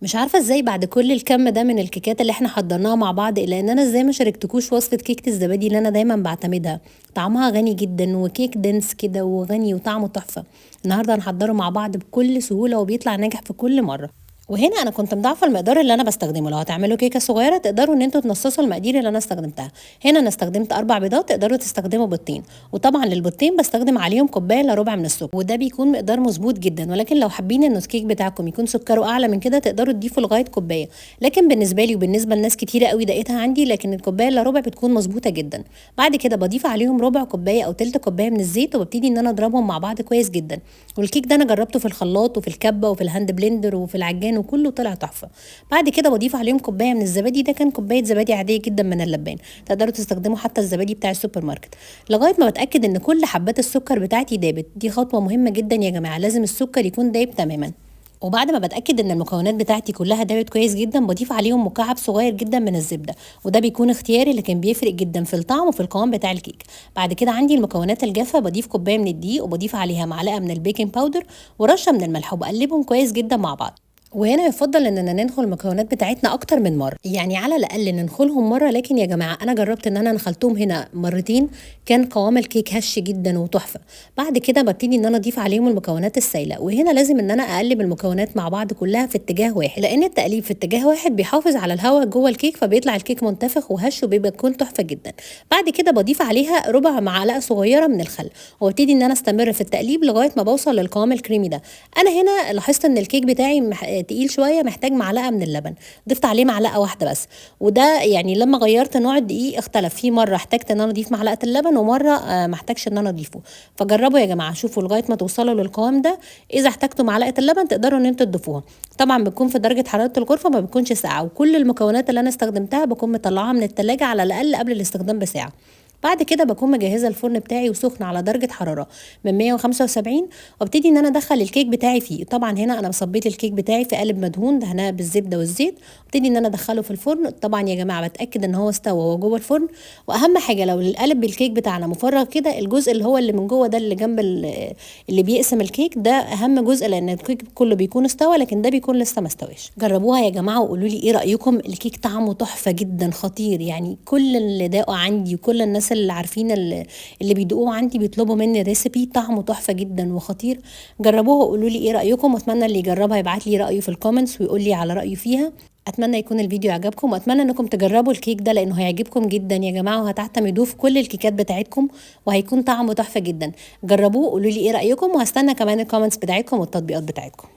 مش عارفه ازاي بعد كل الكم ده من الكيكات اللي احنا حضرناها مع بعض، الا ان انا ازاي ما شاركتكوش وصفه كيكة الزبادي اللي انا دايما بعتمدها. طعمها غني جدا وكيك dense كده وغني وطعمه تحفة. النهارده هنحضره مع بعض بكل سهولة وبيطلع ناجح في كل مرة. وهنا انا كنت مضاعفه المقدار اللي انا بستخدمه، لو هتعملوا كيكة صغيرة تقدروا ان انتوا تنصصوا المقادير اللي انا استخدمتها. هنا انا استخدمت 4 بيضات، تقدروا تستخدموا بيضتين، وطبعا للبيضتين بستخدم عليهم كوباية الا ربع من السكر، وده بيكون مقدار مظبوط جدا. ولكن لو حابين ان الكيك بتاعكم يكون سكره اعلى من كده تقدروا تضيفوا لغاية كوباية، لكن بالنسبة لي وبالنسبة لناس كتيرة قوي دقيتها عندي، لكن الكوباية الا ربع بتكون مظبوطة جدا. بعد كده بضيف عليهم ربع كوباية او تلت كوباية من الزيت، وببتدي ان انا اضربهم مع بعض كويس جدا. والكيك ده انا جربته في الخلاط وفي الكبه وفي ال hand blender وفي العجان وكله طلع تحفة. بعد كده بضيف عليهم كوباية من الزبادي، ده كان كوباية زبادي عادية جدا من اللبان، تقدروا تستخدموا حتى الزبادي بتاع السوبر ماركت، لغاية ما بتاكد ان كل حبات السكر بتاعتي دابت. دي خطوة مهمة جدا يا جماعة، لازم السكر يكون دايب تماما. وبعد ما بتاكد ان المكونات بتاعتي كلها دابت كويس جدا، بضيف عليهم مكعب صغير جدا من الزبدة، وده بيكون اختياري لكن بيفرق جدا في الطعم وفي القوام بتاع الكيك. بعد كده عندي المكونات الجافه، بضيف كوباية من الدقيق وبضيف عليها معلقه من ال baking powder ورشه من الملح، وبقلبهم كويس جدا مع بعض. وهنا يفضل اننا ننخل المكونات بتاعتنا اكتر من مرة، يعني على الاقل ننخلهم مرة. لكن يا جماعة انا جربت ان انا نخلتهم هنا مرتين، كان قوام الكيك هش جدا وتحفه. بعد كده ببتدي ان انا اضيف عليهم المكونات السائلة، وهنا لازم ان انا اقلب المكونات مع بعض كلها في اتجاه واحد، لان التقليب في اتجاه واحد بيحافظ على الهواء جوه الكيك، فبيطلع الكيك منتفخ وهش وبيبقى يكون تحفة جدا. بعد كده بضيف عليها ربع معلقه صغيرة من الخل، وابتدي ان انا استمر في التقليب لغاية ما بوصل للقوام الكريمي ده. انا هنا لاحظت ان الكيك بتاعي تقيل شوية، محتاج معلقه من اللبن، ضفت عليه معلقه واحدة بس. وده يعني لما غيرت نوع الدقيق اختلف، في مرة احتجت ان انا اضيف معلقه اللبن، ومرة ما احتاجش ان انا اضيفه. فجربوا يا جماعة، شوفوا لغاية ما توصلوا للقوام ده. اذا احتجتوا معلقه اللبن تقدروا ان انتوا تضيفوها، طبعا بتكون في درجه حرارة الغرفة، ما بتكونش ساقعه. وكل المكونات اللي انا استخدمتها بكون مطلعاها من الثلاجة على الاقل قبل الاستخدام بساعة. بعد كده بكون مجهزة الفرن بتاعي وسخن على درجه حرارة من 175، وابتدي ان انا ادخل الكيك بتاعي فيه. طبعا هنا انا صبيت الكيك بتاعي في قالب مدهون دهناه بالزبده والزيت، وابتدي ان انا ادخله في الفرن. طبعا يا جماعة بتاكد ان هو استوى وهو جوه الفرن. واهم حاجة لو القالب بالكيك بتاعنا مفرغ كده، الجزء اللي هو اللي من جوه ده اللي جنب اللي بيقسم الكيك ده اهم جزء، لان الكيك كله بيكون استوى لكن ده بيكون لسه ما استواش. جربوها يا جماعة وقولوا لي ايه رايكم. الكيك طعمه تحفة جدا خطير، يعني كل اللي داقوا عندي وكل الناس اللي عارفين اللي بيدوقوه عندي بيطلبوا مني recipe، طعمه تحفة جدا وخطير. جربوها وقولوا لي ايه رايكم، واتمنى اللي يجربها يبعت لي رايه في ال comments ويقول لي على رايه فيها. اتمنى يكون الفيديو عجبكم، واتمنى انكم تجربوا الكيك ده لانه هيعجبكم جدا يا جماعة، وهتعتمدوه في كل الكيكات بتاعتكم، وهيكون طعمه تحفة جدا. جربوه وقولوا لي ايه رايكم، وهستنى كمان ال comments بتاعتكم والتطبيقات بتاعتكم.